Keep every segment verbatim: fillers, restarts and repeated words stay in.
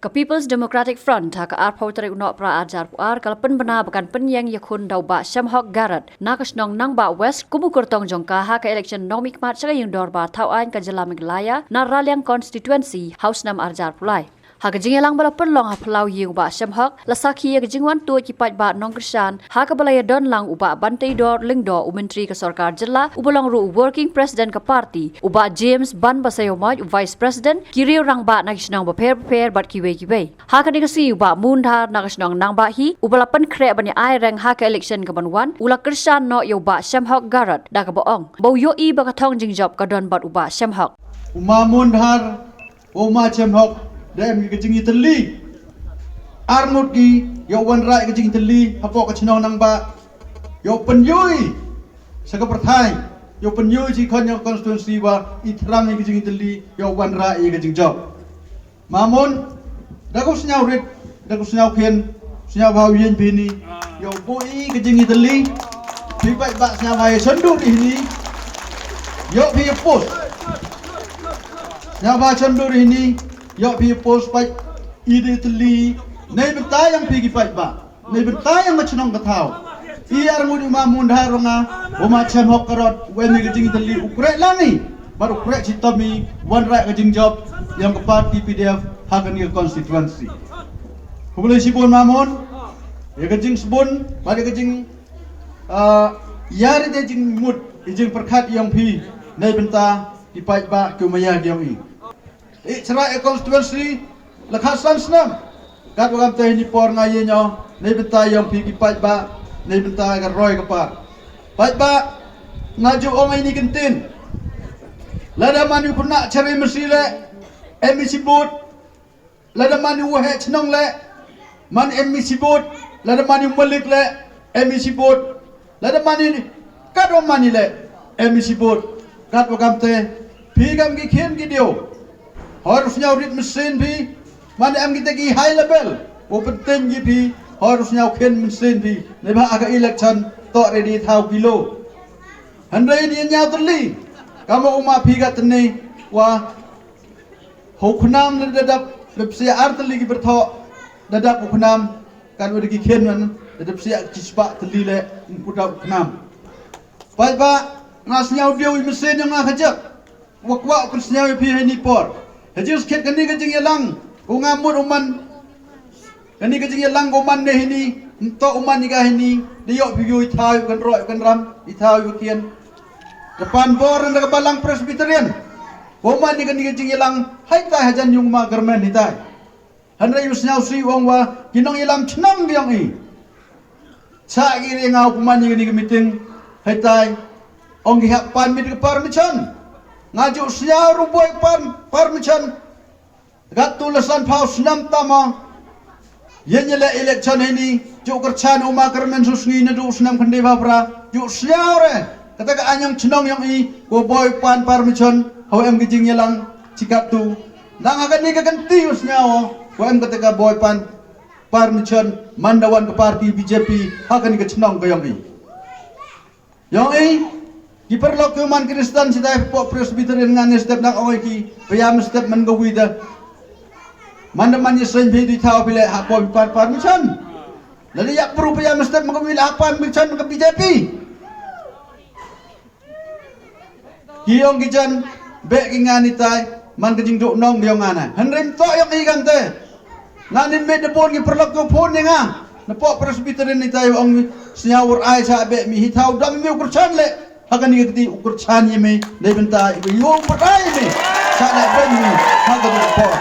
Ka People's Democratic Front ha ka arphew tarik u Nohprah arhajar arphew ar ka la pynbna ba kan pynïeng ïakhun da u Bah Shemhok Garod na ka shnong Nangbah West kum u kyrtong jong ka ha ka election nongmihkhmat sha ka ïing dorbar thaw aiñ ka jylla Meghalaya na Raliang Constituency ha u snem arhajar arphew lai. Ha ka jingïalang ba la pynlong ha phyllaw ïing u Bah Shemhok la sakhi ïa ka jingwan tuid ki paidbah nongkyrshan ha kaba la ïadon lang u Bah Banteidor Lyngdoh u Myntri ka Sorkar Jylla uba long ruh u Working President ka party, u Bah James Banbasaiawmoit u Vice President, ki riew rangbah na ki shnong bapher bapher bad kiwei kiwei. Ha kane ka sngi u Bah Moondhar na ka shnong Nangbah hi uba la pynkhreh ban ïa ai reng ha ka election ka ban wan u la kyrshan noh ïa u Bah Shemhok Garod da kaba ong ba u ïohi ba ka thong jingjop ka don bad u Bah Shemhok. U Ma Moondhar, u Ma Shemhok da em ki ka jingïatylli. Arngut ki ïa u wanrah ka jingïatylli hapoh ka shnong Nangbah, ïa u pynïoh sa ka pyrthei, ïa u pynïoh shi khon ïa ka constituency ba i thrang ïa ka jingïatylli, ïa u wanrah ïa ka jingjop. Ma Moon, da ka sngew rit, da ka sngew khian, sngew bha u ïeng phi ni, ïa u buh i ka jingïatylli. Phi paidbah sngew bha ïa shon dur ri hini, ïa phi ïa post. Sngew bha shon dur ri hini, ïa phi ïa post paid i de tylli. Nei bynta ïa phi ki paidbah. Nei bynta ïa ka chnong ka thaw. I arngut u Ma Moondhar ruh nga, u Ma Shemhok Garod, u em i ka jingïatylli u khreh lang i. Bad u khreh shitom i wanrah ka jingjop ïa ka party P D F ha kane ka constituency. Khublei shibun Ma Moon ïa ka jingsbun bad ïa ka jing, ah, ïa ri de jingmut i jingpyrkhat ïa phi. Nei bynta ki paidbah ki maya ïa i. I Chrai constituency la khatsan snem. Katba kam te hini por nga ïa nyo nei bynta ïa phi ki paidbah, nei bynta ka roi ka par. Paidbah, nga ju ong ïa ini kyntien. Lada man u pynah Chrai masi le M E C vote. Lada man u waheh chnong le man M E C vote. Lada man u malik le M E C vote. Lada man i katba man i le M E C vote. Katba kam te phi kam ki khian ki diaw. Hor sngew rit mynsiem phi. Man em kita ki high level u pynten ki phi. Hor sngew khian mynsiem phi. Nei ba ha ka election to ready thaw kilo. Hynrei ni ñiaw tylli. Kamo u Ma phi ka tynne wa. Hau khnam le dadap le psia ar tylli ki pyrthoh dadap u khnam. Kan u da ki khian man dadap psia ki spah tylli le ym pu dap u khnam. Paidbah, nga sngew diaw i mynsiem ïa nga khajak. Wa kwah u pynsngew ïa phi ha ini por. Ha jingsngewkhet kane ka jingïalang u nga mut u man. Kane ka jingïalang ka u man ne hini, nto u man ïa ka hini, da ïoh phi ïoh i thaw ïa u kynroh ïa u kynram, i thaw ïa u khian. Ka pan bor na ka balang Presbyterian. Ka u man ïa kane ka jingïalang, haitai hajan yung ma kyrmen hitai. Hynrei u sngew si u ong wa, ki nongïalam chnong ki ong i. Sa ki ri nga u pynman ïa kane ka meeting, haitai. Ong ki hap pan mit ka permission. Nga ju sngew ruh boi pan permission. Gat tu la san phaw snam tama. Ïa nyi le election hini, ju kyrchan u ma kyrmen su sngi na du snam khynde ba pra. Ju sñiaw re, kata ka anyong chnong yong i, ko boi pan permission, haw em ki jingïalang, chikat tu. Nang ha kani ka kynti u sñiaw, ko em kata ka boi pan permission, man da wan ka party B J P, ha kani ka chnong ka yong i. Yong i, ki paralok ki man Kristan sidai pok Presbyterian ngan ni step nak oi ki, payam step man ka wida. Man da man ni sen bi di thaw pile ha pom par par mission. Lali yak bru payam step man ka wila ha pan mission man ka B J P. Ki yong ki jan, be ki ngan ni tai, man ka jingduk nong yong ngan ai. Hynrim to yong i kan te. Nga nin me da pon ki paralok ko pon ne nga. Na pok Presbyterian ni tai ong mi sñiaw wur ai sa be mi hi thaw dam mi ukur chan le. Ha kani ka kti ukur chan ye me dei bynta i ba yung pat ai me. Sa le ben mi ha kani ka por.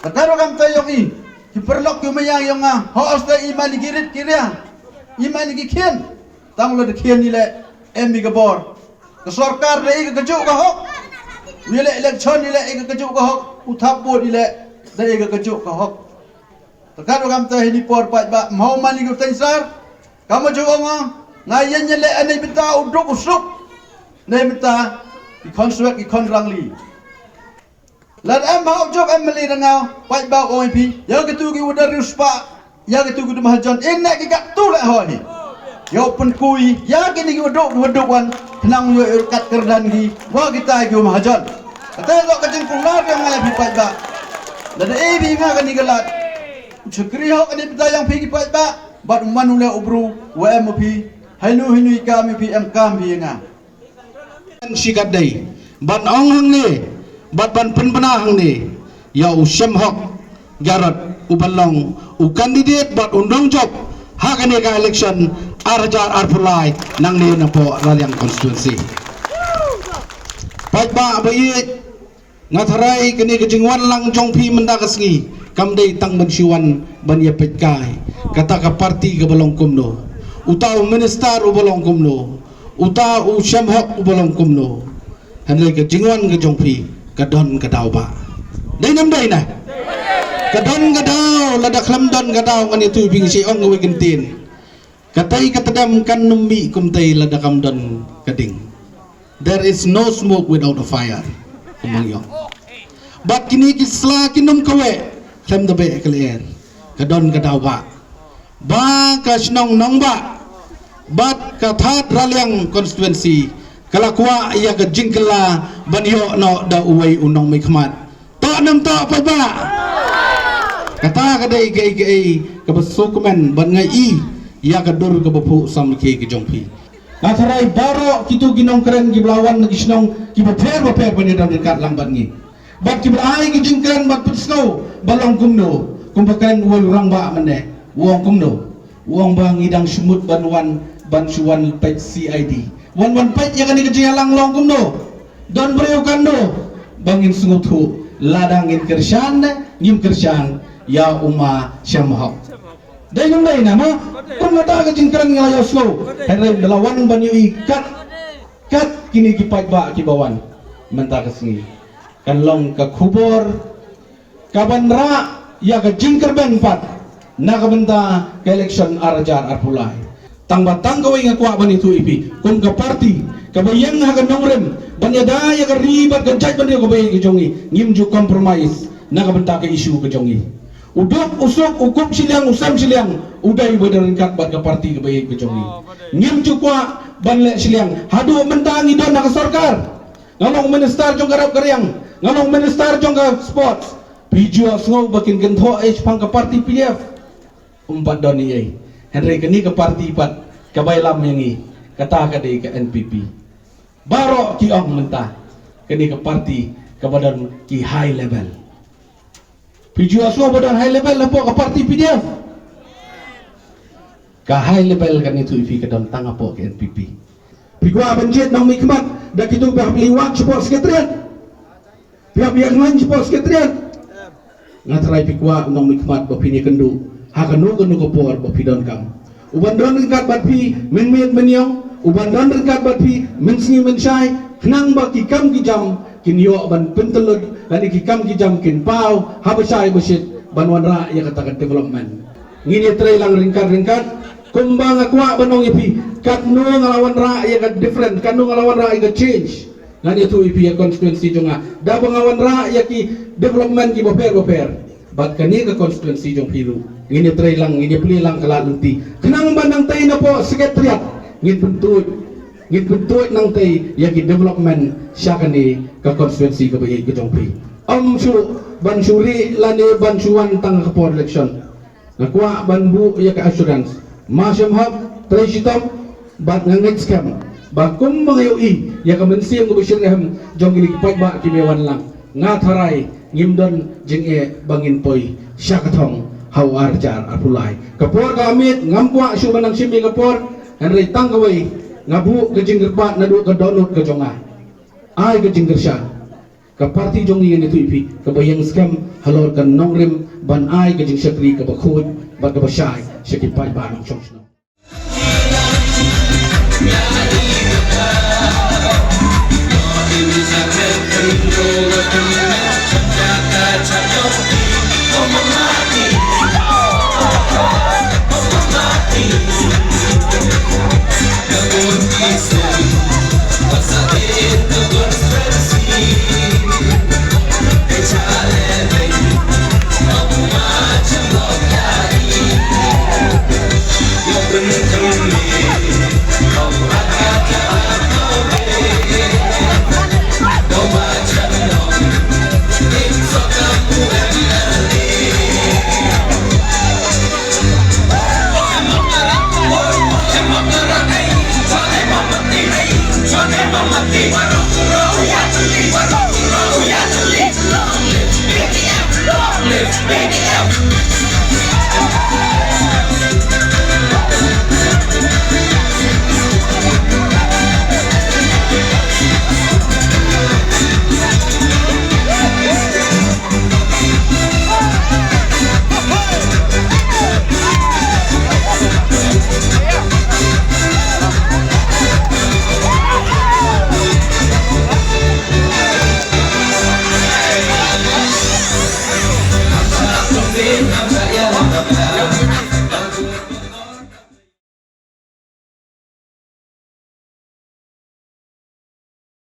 Ka karo kam tai yong i. Ki paralok ki mayang yong nga. Ho os tai i mani ki rit ki ria. I mani ki khian. Tang lo da khian i le. Em i ka bor. Ka sorkar le i ka kajuk ka hok. Wi le election i le i ka kajuk ka hok. U thap bot i le da i ka kajuk ka hok. Takat wa kam ta hini por pat ba mhau mani ka tensar. Kama ju ong nga yen le anei bynta u duk u suk. Nei bynta i khon swek i khon rangli. Lad em hau jok em mali ranga pat ba ong i phi. Ya ka tu ki u da riu spa. Ya ka tu ki u da mahajon. In na ki ka tu le hoi. Ya u pynkui ya ki ni ki u duk u duk wan. Khnang yo i kat kerdan ki. Wa kita ki u mahajon. Kata ya ka jingkular ya ngai phi pat ba. Lada ei phi nga kane ka lad, u shakri hok kane bynta ïa phi ki paidbah, bad u man u leh u bru, wa em u phi, hainu hainu i kam i phi em kam phi ïa nga. Shi kat dei ban ong hangne bad ban pynbna hangne ïa u Shem Hok Garod u ban long u candidate bad u nongjop ha kane ka election ar hajar arphew lai nangne napoh Raliang constituency. Paidbah ba ïeit, nga tharai kane ka jingwan lang jong phi mynta ka sngi kam dei tang ban shu wan ban ïa peit kai kata ka party kaba long kumno, uta u minister uba long kumno, uta u Shem Hok uba long kumno. Hynrei ka jingwan ka jong phi ka don ka daw ba. Dei nam dei na? Ka don ka daw, lada khlem don ka daw ngan ïathuh ïa phi, ngi shu ong kawei ka ktien. Katei ka tdem kan nym mih kumtei lada kam don ka ding. There is no smoke without a fire. Kumba ngi ong. Bad kine ki sla kin nym kaweh khlem da beh ka lyer. Ka don ka daw ba, ba ka shnong Nongbah bad ka Thad Raliang constituency ka la kwah ïa ka jingkylla ban ïoh noh da uwei u nongmihkhmat. Toh nam toh paidbah? Kata ka dei kaei kaei kaba sngewkmen ban ngai ïa ka dur kaba phuh samrkhie ka jong phi. Nga tharai baroh kito ki nongkren kiba la wan na ki shnong kiba pher ba pher ban ïadon ryngkat lang bad ngi, bad kiba la ai ki jingkren bad pynsngew ba long kumno. Kumba kren uwei u rangbah mynne, u ong kumno? U ong ba ngi dang shu mut ban wan, ban shu wan peit C I D, wan wan peit ïa kane ka jingïalang long kumno. Don briew katno ba ngin sngewthuh lada ngin kyrshan ne ngim kyrshan ïa u ma Shem Hok? Dei nam dei na mo? Kumta ka jingkren nga la ïohsngew. Hynrei da la wan ban ïohi kat kat kine ki paidbah kiba wan mynta ka sngi, kan long ka khubor kaban rah ïa ka jingkyrbeng pat na ka bynta ka election ar hajar arphew lai. Tang ba tang kawei nga kwah ban ïathuh ïa phi, kum ka party kaba ïeng ha ka nongrim ban ïada ïa ka ri bad ka jaitbynriew kaba ïeit ka jong ngi, ngim ju compromise na ka bynta ka issue ka jong ngi. U duk u suk, u kup shiliang u sem shiliang, u dei uba don ryngkat bad ka party kaba ïeit ka jong ngi. Ngim ju kwah ban leh shiliang. Haduh mynta ngi don ha ka sorkar, nga long minister jong ka rep ka riang, nga long minister jong ka sports. Phi ju ïohsngew ba kin kynthoh ei shaphang ka party P D F? Ym pat don ei ei. Hynrei kane ka party pat kaba ïalam ïa ngi, kata ka dei ka N P P. Baroh ki ong mynta kane ka party kaba don ki high level. Phi ju ïohsngew ba don high level hapoh ka party P D F? Ka high level kan ïathuh ïa phi ka don tang hapoh ka N P P. Phi kwah ban jied nongmihkhmat da kito ba hap leit wad shapoh secretariat? Phi hap ïa kmen shapoh secretariat? Nga tharai phi kwah nongmihkhmat ba phin ïakynduh ha kano kano ka por ba phi donkam, u ban don ryngkat bad phi mynmiet mynñiaw, u ban don ryngkat bad phi mynsngi mynshai, khnang ba ki kam ki jam kin ïoh ban pyntyllut lane ki kam ki jam kin paw ha ba shai ba shit ban wanrah ïa kata ka development. Ngin ïatrei lang ryngkat ryngkat kumba nga kwah ban ong ïa phi, katno nga la wanrah ïa ka different, katno nga la wanrah ïa ka change. Ngan ïathuh ïa phi ïa constituency jong nga, da ba nga wanrah ïa ki development kiba pher ba pher. Bad kane ka constituency jong phi ruh ngin ïatrei lang, ngin ïaplie lang ka lad lynti khnang ba nangtei napoh secretariat ngin pyntuid, ngin pyntuid nangtei ïa ki development sha kane ka constituency kaba ïeit ka jong phi. Ym shuh ban shu rieh lane ban shu wan tang ha ka por election. Nga kwah ban buh ïa ka assurance, ma Shem Hok, trei shitom, bad nga ngeit skhem ba kumba nga ïohi ïa ka mynsiem kaba shyrkhei jong kine ki paidbah kiba wan lang, nga tharai ngim don jingeh ba ngin poi sha ka thong ha u ar hajar arphew lai. Ka por ka la miet, ngam kwah shuh ban nang shim ïa ka por, hynrei tang kawei nga buh ka jingkyrpad naduh ka dohnud ka jong nga. Ai ka jingkyrshan. Ka party jong ngi, ngan ïathuh ïa phi, kaba ïeng skhem halor ka nongrim ban ai ka jingshakri kaba khuid bad kaba shai sha ki paidbah nongshong shnong.